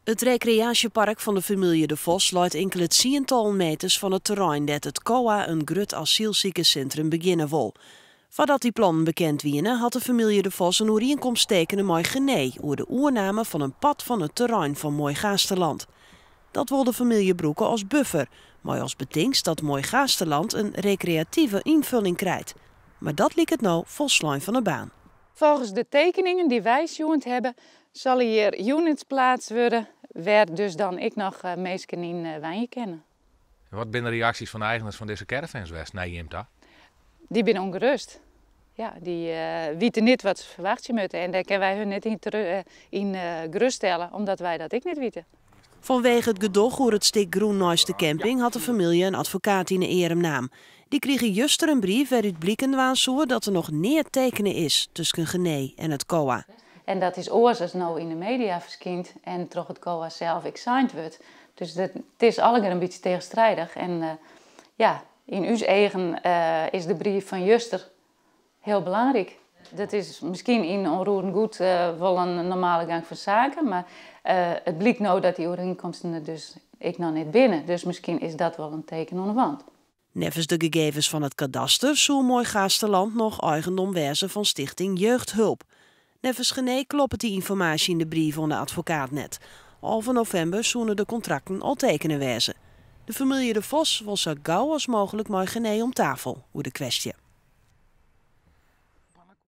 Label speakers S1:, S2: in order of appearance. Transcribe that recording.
S1: It rekreaasjepark fan de famylje De Vos leit inkele tsientallen meters fan it terrein dêr't it coa in grut asylsikerssintrum begjinne wol. Foardat dy plannen bekend wiene, hat de famylje De Vos in oerienkomst tekene mei Genee oer de oername fan in part fan it terrein fan Mooi Gaasterland. Dat wol de famylje brûke as buffer, mei as betingst dat Mooi Gaasterland in rekreative ynfulling krijt. Mar dat liket no folslein fan 'e baan.
S2: Volgens de tekeningen die wij sjoen hebben, zal hier units plaatst worden, waar dus dan ik noch minsken yn wenje kinne.
S3: En wat binne de reaksjes fan de eigeners fan dizze caravans west nei jim ta?
S2: Dy binne ûngerêst. Ja, dy witte net wat se ferwachtsje moatte en dêr kinne wy hun net yn gerêststelle, omdat wy dat ek net witte.
S1: Fanwege it gedoch oer it stik grûn neist de camping hat de famylje in advokaat yn 'e earm naam. Dy krige juster in brief wêrút bliken dwaan soe dat der noch neat tekene is tusken Genee en it coa.
S2: En dat is oars as no yn de media ferskynt en troch it coa sels ek sein wurdt. Dus it is allegear in bytsje tegenstrijdig. En ja, yn ús eagen is de brief fan juster hiel belangryk. Dat is miskien yn onroerend goed wol in normale gang fan saken, mar it blykt no dat dy oerienkomsten der dus ek noch net binne. Dus miskien is dat wol in teken oan de wand.
S1: Neffens de gegevens fan it kadaster soe Mooi Gaasterland noch eigendom wêze fan Stichting Jeugdhulp. Neffens Genee kloppet dy ynformaasje yn de brief oan de advokaat net. 11 novimber soene de kontrakten al tekene wêze. De famylje De Vos wol sa gau as mooglik mei Genee om tafel oer de kwestje.